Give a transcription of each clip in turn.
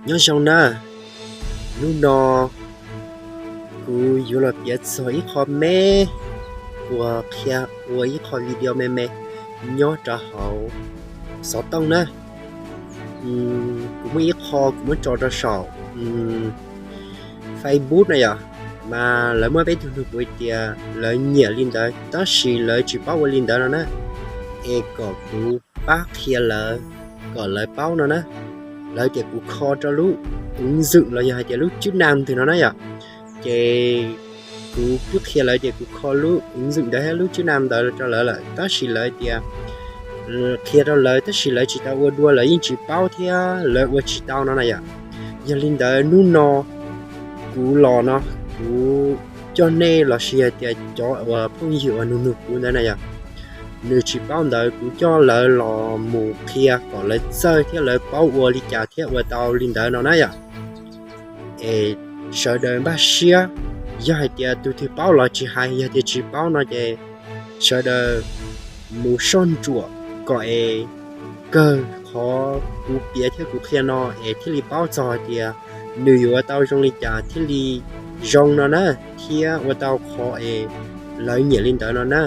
Nyob zoo na, hnub no kuv yuav los piav txog ib qho me uas qhia ua ib qho video me me nyob rau hauv xov tooj na. Kuv muaj ib qho kuv muab tso rau saum Facebook na yom, mas lawv muaj peb tug nug kuv tias lawv nyiam li ntawd tab sis lawv tsis paub ua li ntawd no na, es kom kuv pab qhia lawv kom lawv paub no na. Lawv tias kuv kho rau lub ứng dụng los yog hais tias lub chức năng ntawd no na yom. Ces kuv twb qhia lawv tias kuv kho lub ứng dụng ntawd thiab lub chức năng ntawd rau lawv lawm tab sis lawv tias qhia rau lawv tab sis lawv tsis tau ua dua, lawv yeej tsis paub thiab lawv ua tsis tau no na yom. Yog li ntawd hnub no kuv los no, kuv coj nej los sis hais tias cov uas phooj ywg uas nug nug kuv ntawd na yom, nws tsis paub ntawd kuv coj lawv los mus qhia kom lawv txawj thiab lawv paub ua li cas thiab ua tau li ntawd no na yom. Es sawv daws npaj siab, yog hais tias tus twg paub los tsis hais, yog tias tsis paub no ces sawv daws mus soj ntsuam kom es kawg qhov kuv piav thiab kuv qhia no es thiaj li paub txog hais tias nws yuav ua tau zoo li cas thiaj li zoo no na, thiab ua tau qhov es lawv nyiam li ntawd no na.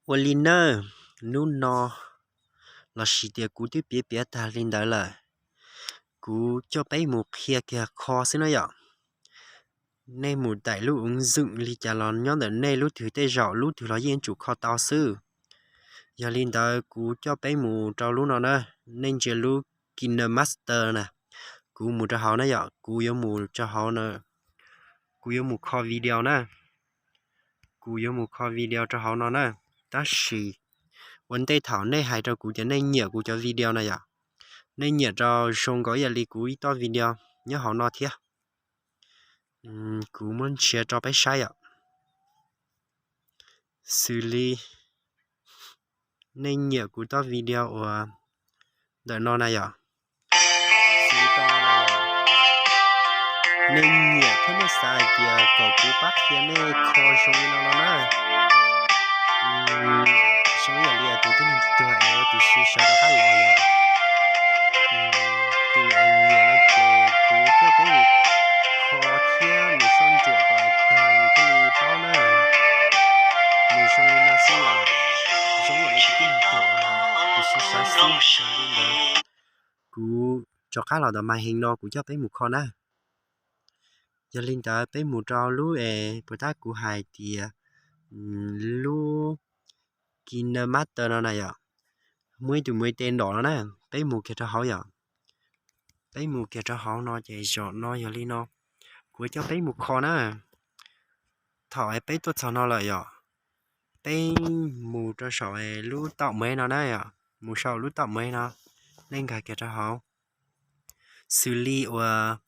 Ua li na, hnub no los sis tias kuv twb piav piav tag li ntawd lawm, kuv coj peb mus qhia kiag kho xwb na yom. Nej mus tải lub ứng dụng li cas los nyob ntawm nej lub twg, tej zaum lub twg los yeej tsum kho tau xwb. Yog li ntawd kuv coj peb mus rau lub no na, nej ntsia lub KineMaster na, kuv mus rau hauv na yom, kuv yuav mus rau hauv na, kuv yuav mus kho video na, kuv yuav mus kho video rau hauv no na. Tab sis ua ntej thaum nej hais rau kuv tias nej nyiam kuv cov video na yom, nej nyiam rau zoo nkaus ib yam li kuv ib toj video nyob hauv no thiab, kuv muab nrhiav rau peb saib yom. Xws li nej nyiam kuv toj video uas ntawm no na yom, xws li toj no, nej nyiam thiab nej xav hais tias kom kuv pab qhia nej kho zoo li no no na. Zoo ib yam li tus tib neeg tuag es tus si sawv rov qab los yom. Tus es nyiam no ces kuv coj peb mus kho thiab mus soj ntsuam kom tag nws thiaj li paub na. Nws zoo li no xwb yom, zoo ib yam li tus tib neeg tuag, tus si sawv xwb sawv li ntawd. Kuv rov qab los ntawm màn hình no kuv coj peb mus kho na. Yog li ntawd peb mus rau lub es puas tab kuv hais tias lub KineMaster no na yom, muaj ib tug muaj ib teg nrom no na, peb mus kiag rau hauv yom. Peb mus kiag rau hauv no ces zaum no yog li no, kuv coj peb mus kho na. Thaum peb tuaj txog no lawm yom, peb mus rau saum lub toj mueg no na yom, mus saum lub toj mueg no, nej nkag kiag rau hauv. Xws li uas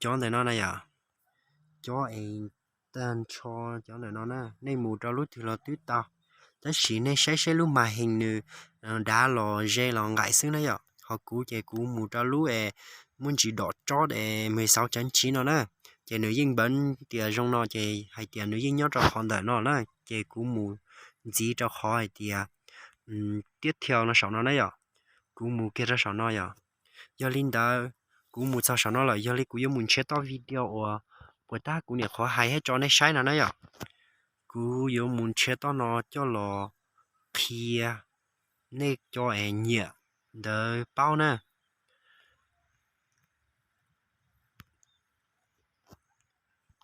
cov ntawm no na yom, cov es tag nrho cov ntawm no na, nej mus rau lub twg los twb tau, tab sis nej saib saib lub màn hình nws dav los ze los nqaim xwb na yom. Ho kuv ces kuv mus rau lub es muaj ntsis dom tsob es mười sáu chấm chín no na, ces nws yeej npawv tias zoo no ces hais tias nws yeej nyob rau qhov ntawm no na, ces kuv mus ntxiv rau qhov hais tias tiếp theo no saum no na yom. Kuv mus kiag rau saum no yom. Yog li ntawd, kuv mus txog saum no lawm, yog li kuv yuav mus nrhiav toj video uas puas tab kuv nyuam qhuav hais thiab tso nej saib no na yom. Kuv yuav mus nrhiav toj no coj los qhia nej cov es nyiam ntawd paub na.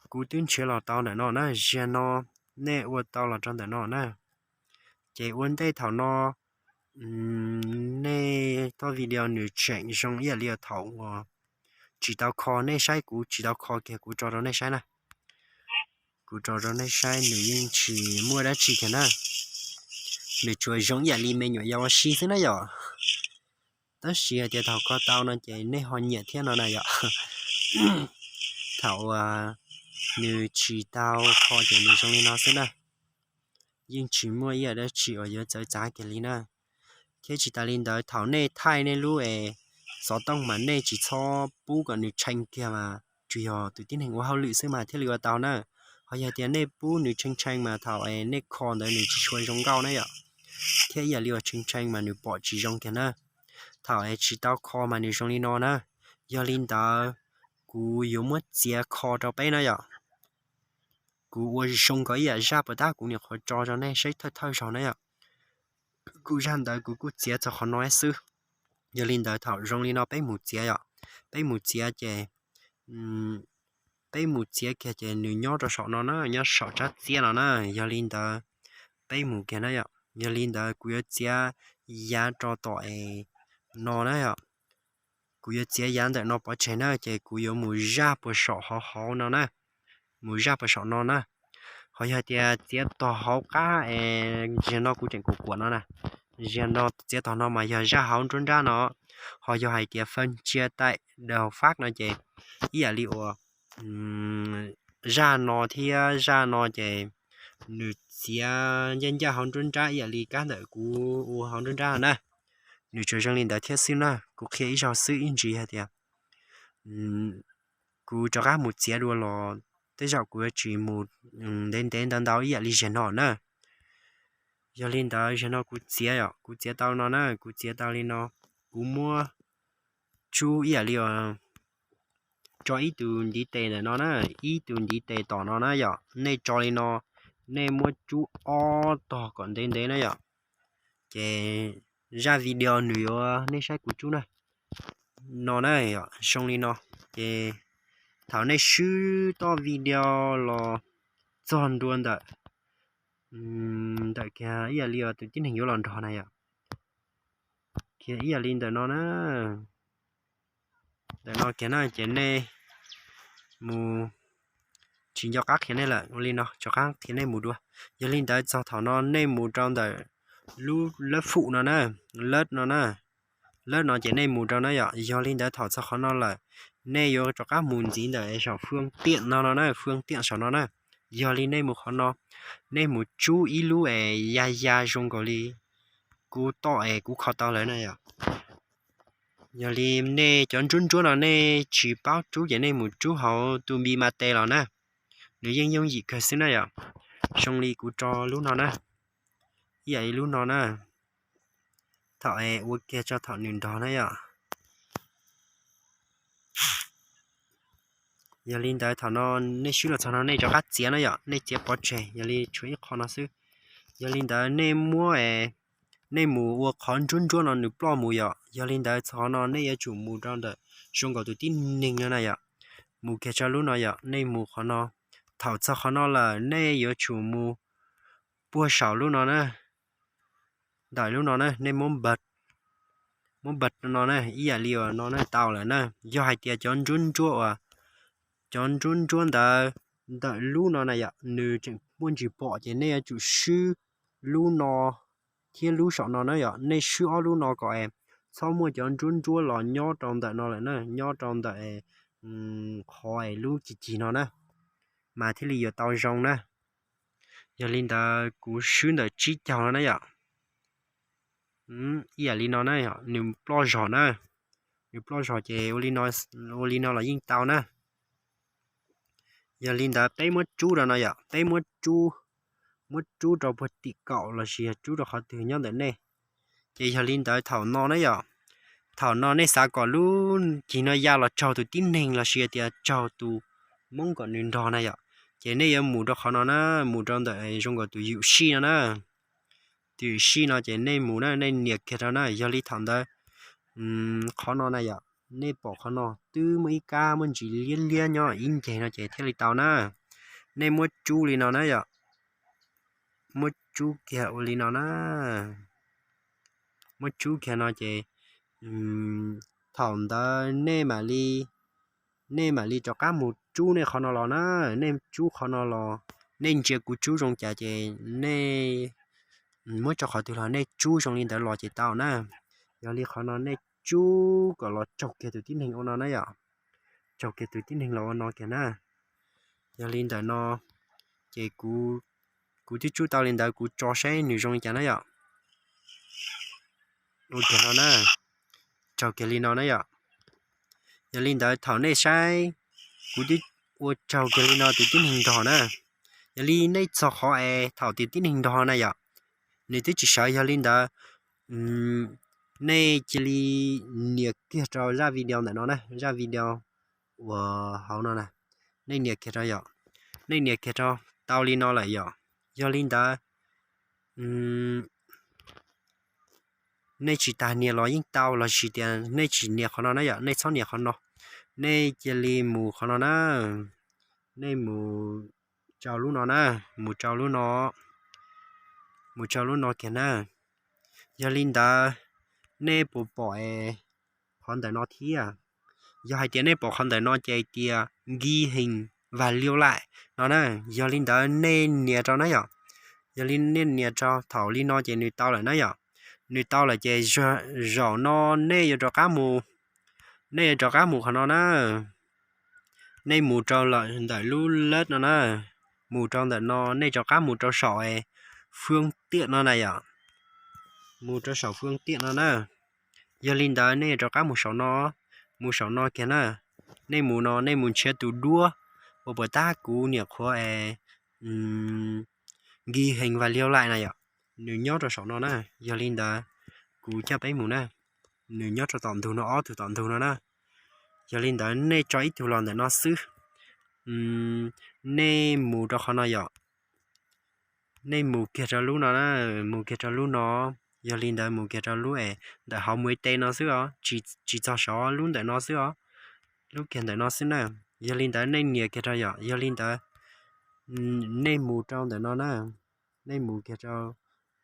Kuv twb nrhiav los tau ntawm no na, ziag no nej ua tau los rau ntawm no na. Ces ua ntej thaum no nej toj video nws tseem zoo ib yam li thaum uas tsis tau kho, nej saib kuv tsis tau kho kiag kuv tso rau nej saib na. Kuv tso rau nej saib nws yeej tsis muaj dab tsi kiag na. Nws tsuas zoo ib yam li me nyuam yaus ua si xwb na yom. Tab sis hais tias thaum kho tau no ces nej ho nyiam thiab no na yom. Thaum uas nws tsis tau kho ces nws zoo li no xwb na. Yeej tsis muaj ib yam dab tsi uas yuav txawv txav kiag li na. Thiab tsis tas li ntawd, thaum nej thaij nej lub es xov tooj mas nej tsis txhob pub kom nws tshee kiag mas tsuas yog tus tib neeg ua hauj lwm xwb mas thiaj li ua tau na. Ho yog tias nej pub nws tshee tshee mas thaum es nej kho ntawd nws tsis tshua zoo nkauj na yom. thiab ib yam li uas tshee tshee mas nws pom tsis zoo kiag na. Thaum es tsis tau kho mas nws zoo li no na. Yog li ntawd kuv yuav muab txiav kho rau peb na yom. Kuv ua zoo kom ib yam zaj puas tab kuv nyuam qhuav tso rau nej saib thawj thawj zaug na yom. Kuv zaj ntawd kuv kuj txiav txog qhov no xwb. Yog li ntawd thaum zoo li no peb mus txiav yom. Peb mus txiav ces, peb mus txiav kiag ces nws nyob rau saum no na, nyob saum tsab txiab no na. Yog li ntawd peb mus kiag na yom. Yog li ntawd kuv yuav txiav yav rau tom es no na yom. Kuv yuav txiav yav ntawm no pov tseg na ces kuv yuav mus zaj puas saum hauv hauv no na. Mus zaj puas saum no na. Ho yog hais tias txiav tog hauv qab es ziag no kuv tseem kuam kuam no na, ziag no txiav tog no mas yog zaj hauv nruab nrab no. Ho yog hais tias faj ntsia taim daus fab no ces ib yam li uas zaj no thiab zaj no ces nws txiav ncaj ncaj hauv nruab nrab ib yam li kab ntawm kuv ua hauv nruab nrab na. Nws tsuas zoo li ntawd thiab xwb na, kuv qhia ib zaug xwb ib ntsis hais tias kuv rov qab mus txiav dua los tej zaum kuv yuav tsis mus ntev ntev ntau ntau ib yam li ziag no na. Yog li ntawd ziag no kuv txiav yom, kuv txiav tau no na, kuv txiav tau li no, kuv muab tsub ib yam li tso ib tug ntiv tes ntawm no na, ib tug ntiv tes tom no na yom, nej tso li no, nej muab tsub ob tog kom ntev ntev na yom. Ces zaj video nws yuav nej saib kuv tsub na, no na yom, zoo li no. Ces thaum nej swb toj video los txog ntua ntawm, ntawm kiag ib yam li tus tib neeg yuav los nrog na yom, kiag ib yam li ntawm no na. Ntawm no kiag na ces nej mus, tsis nco qab qhia nej lawm, ua li no rov qab qhia nej mus dua. Yog li ntawd txog thaum no nej mus rau ntawm lub lab fum no na, lab no na, lab no ces nej mus rau na yom. Yog li ntawd thaum txog qhov no lawm, nej yuav rov qab mus ntxiv ntawm saum fwj tiam no no na, fwj tiam saum no na. Yog li nej mus qhov no, nej mus tsub ib lub es ya ya zoo nkaus li kuv toj es kuv kho tau lawm na yom. Yog li nej cov ntsuab ntsuab no nej tsis paub tsub ces nej mus tsub hauv tus npi ma tes los na, nws yeej yooj yim kawg xwb na yom. Zoo li kuv tso lub no na, ib yam li lub no na. Thaum es ua kiag tso thaum nws nrog na yom. Yog li ntawd thaum no nej swb los txog no nej rov qab txiav na yom, nej txiav pov tseg, yog li tshuav ib qho no xwb. Yog li ntawd nej muab, nej mus ua qhov ntsuab ntsuab no nws ploj mus yom. Yog li ntawd txog qhov no nej yuav tsum mus rau ntawm zoo nkaus tus tib neeg no na yom. Mus kiag tso lub no yom, nej mus qhov no. Thaum txog qhov no lawm nej yuav tsum mus puag saum lub no na, ntawm lub no na, nej muab npawg, muab npawg no na, ib yam li uas no na tau lawm na. Yog hais tias cov ntsuab ntsuab uas, cov ntsuab ntsuab ntawd ntawm lub no na yom, nws tseem muaj ntsis pom ces nej yuav tsum swb lub no thiab lub saum no na yom. Nej swb ob lub no kom es txhob muaj cov ntsuab ntsuab los nyob rau ntawm no lawm na, nyob rau ntawm qhov es lub cig cig no na, mas thiaj li yuav tau zoo na. Yog li ntawd kuv swb ntawm tsib caug no na yom. Ib yam li no na, nws ploj zog na, nws ploj zog ces ua li no los yeej tau na. Yog li ntawd peb muab tsub rau no yom, peb muab tsub, muab tsub rau puag tim kaum los sis yog tsub rau qhov twg nyob ntawm nej. Ces yog li ntawd thaum no na yom, thaum no nej xav kom lub cig no ya los tsaug tus tib neeg los sis tias tsaug tus Hmoob kom nws nrog na yom, ces nej yuav mus rau qhov no na, mus rau ntawm zoo nkaus tus yum sij no na. Tus yum sij no ces nej mus na, nej nias kiag rau na. Yog li thaum ntawd qhov no na yom, nej pom qhov no twb muaj ib kab muaj ntsis liab liab nyob ib nceg no ces thiaj li tau na. Nej muab tsub li no na yom, muab tsub kiag ua li no na. Muab tsub kiag no ces thaum ntawd nej mam li, nej mam li rov qab mus tsub nej qhov no los na. Nej tsub qhov no los, nej ntsia kuv tsub zoo cas ces nej muab tso qhov twg los nej tsub zoo li ntawd los ces tau na. Yog li qhov no nej tsub kom los tsaug kiag tus tib neeg ua no na yom, tsaug kiag tus tib neeg los ua no kiag na. Yog li ntawm no ces kuv, kuv twb tsub tau li ntawd kuv tso saib nws zoo li cas na yom. Ua kiag no na, tsaug kiag li no na yom. Yog li ntawd thaum nej saib kuv twb ua tsaug kiag li no tus tib neeg nrog na. Yog li nej txog qhov es thaum tus tib neeg nrog na yom, nws twb tsis sawv. Yog li ntawd nej cia li nias kiag rau zaj video ntawm no na, zaj video uas hauv no na, nej nias kiag rau yom, nej nias kiag rau, tau li no lawm yom. Yog li ntawd nej tsis tas nias los yeej tau, los sis tias nej tsis nias qhov no na yom, nej txhob nias qhov no, nej cia li mus qhov no na, nej mus rau lub no na, mus rau lub no, mus rau lub no kiag na. Yog li ntawd nej puas pom qhov ntawm no thiab? Yog hais tias nej pom qhov ntawm no ces tias ghi hình và lưu lại no na. Yog li ntawd nej nias rau na yom. Yog li nej nias rau thaum li no ces nws tau lawm na yom. Nws tau lawm ces zaum no nej yuav rov qab mus, nej yuav rov qab mus qhov no na. Nej mus rau lawm ntawm lub lab no na, mus rau ntawm no nej rov qab mus rau saum phương tiện no na yom, mus rau saum phương tiện no na. Yog li ntawd nej yuav rov qab mus saum no, mus saum no kiag na. Nej mus no nej mus nrhiav tus duab uas puas tab kuv nyuam qhuav es ghi hình và lưu lại na yom, nws nyob rau saum no na. Yog li ntawd kuv coj peb mus na, nws nyob rau tom ntug no, ob tug tom ntug no na. Yog li ntawd nej tso ib tug los ntawm no xwb, nej mus rau qhov no yom, nej mus kiag rau lub no na, mus kiag rau lub no. Yog li ntawd mus kiag rau lub es ntawm hauv mus ib teg no xwb os, tsis txog saud, lub ntawm no xwb os, lub kiag ntawm no xwb na. Yog li ntawd nej nias kiag rau yom, yog li ntawd nej mus rau ntawm no na, nej mus kiag rau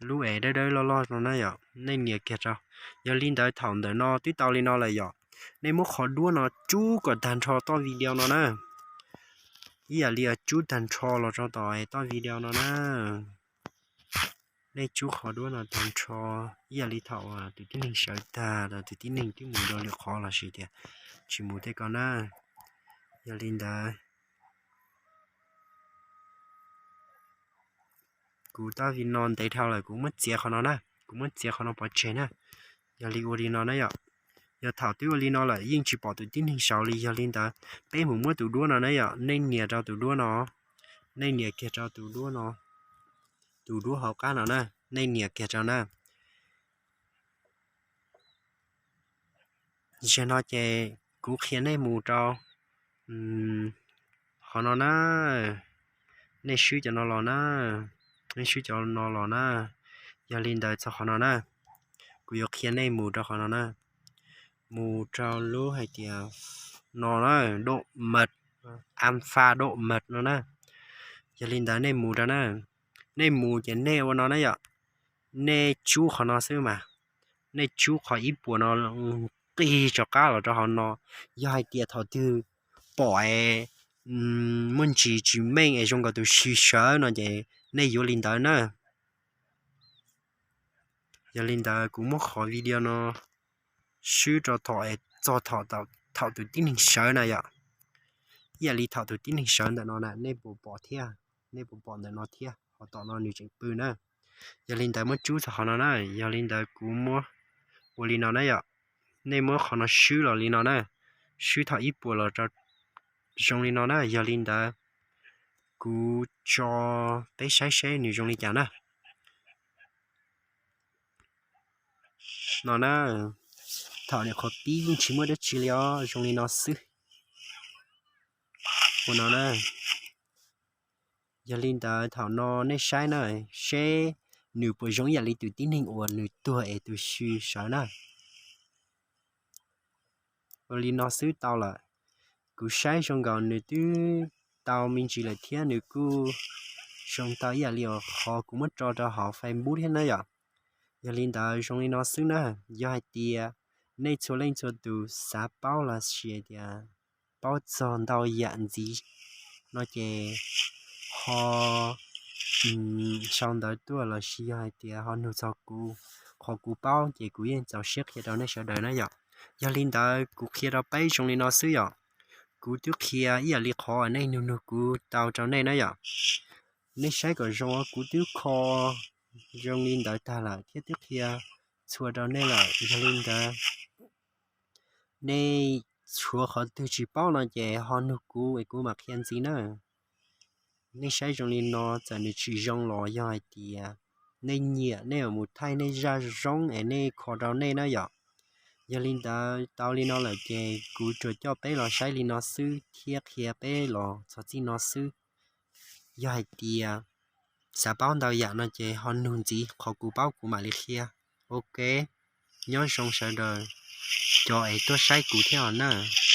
lub es dawb dawb loj loj no na yom, nej nias kiag rau. Yog li ntawd thaum ntawm no twb tau li no lawm yom, nej muab qhov duab no tsub kom tag nrho toj video no na. Ib yam li tsub tag nrho los rau tom toj video no na. Nej tsub qhov duab no tag nrho, ib yam li thaum tus tib neeg sawv tag los tus tib neeg twb mus dua lwm qhov los sis tias tsis mus tej ko na. Yog li ntawd kuv toj video no ntev dhau lawm, kuv muab txiav qhov no na, kuv muab txiav qhov no pov tseg na. Yog li ua li no na yom, yog thaum twb ua li no lawm yeej tsis pom tus tib neeg saud li. Yog li ntawd peb mus muab tus duab no na yom, nej nias rau tus duab no, nej nias kiag rau tus duab no, tus duab hauv qab no na, nej nias kiag rau na. Zaum no ces kuv qhia nej mus rau qhov no na, nej swb cov no los na, nej swb cov no los na. Yog li ntawd txog qhov no na, kuv yuav qhia nej mus rau qhov no na, mus rau lub hais tias no na, độ mật, alpha độ mật no na. Yog li ntawd nej mus rau na, nej mus ces nej ua no na yom, nej tsub qhov no xwb mas, nej tsub qhov ib puas no nqis rov qab los rau hauv no. Yog hais tias thaum twg pom muaj ntsis tsis meej es zoo nkaus tus swm sawv no ces nej yuav li ntawd na. Yog li ntawd kuv muab qhov video no swb rau thaum es txog thaum tus tib neeg sawv na yom. Ib yam li thaum tus tib neeg sawv ntawm no na, nej puas pom thiab, nej puas pom ntawm no thiab, qhov tom no nws tseem pw na. Yog li ntawd muab tsub txog qhov no na, yog li ntawd kuv muab ua li no na yom, nej muab qhov no swb los li no na, swb thaum ib puas los rau zoo li no na. Yog li ntawd kuv tso peb saib seb nws zoo li cas na. No na, thaum niam qhuav pib yeej tsis muaj dab tsi li os, zoo li no xwb. Ua no na. Yog li ntawd thaum no nej saib na, seb nws puas zoo ib yam li tus tib neeg uas nws tuag es tus swm sawv na. Ua li no xwb tau lawm. Kuv saib zoo nkaus nws twb tau me ntsis lawm thiab nws kuj zoo tau ib yam li qhov kuv muab tso rau hauv Facebook thiab na yom. Yog li ntawd zoo li no xwb na, yog hais tias nej txhua leej txhua tus xav paub los sis tias paub txog ntau yam ntxiv no ces ho sau ntawv tuaj los sis yog hais tias ho nug txog kuv, qhov kuv paub ces kuv yeej txaus siab qhia rau nej sawv daws na yom. Yog li ntawd kuv qhia rau peb zoo li no xwb yom. Kuv twb qhia ib yam li qhov nej nug nug kuv tau rau nej na yom. Nej saib kom zoo, kuv twb kho zoo li ntawd tag lawm thiab twb qhia txhua rau nej lawm. Yog li ntawd nej tshuav qhov twg tsis paub no ces ho nug kuv es kuv mam qhia ntxiv na. Nej saib zoo li no, txawm nws tsis zoo los yog hais tias nej nyiam nej yuav mus thaij nej zaj zoo es nej kho rau nej na yom. Yog li ntawd tau li no lawm ces kuv tsuas coj peb los saib li no xwb thiab qhia peb los txog txij no xwb. Yog hais tias xav paub ntau yam no ces ho nug ntxiv qhov kuv paub kuv mam li qhia. Ok, nyob zoo sawv daws, cov es tuaj saib kuv thiab os nawb.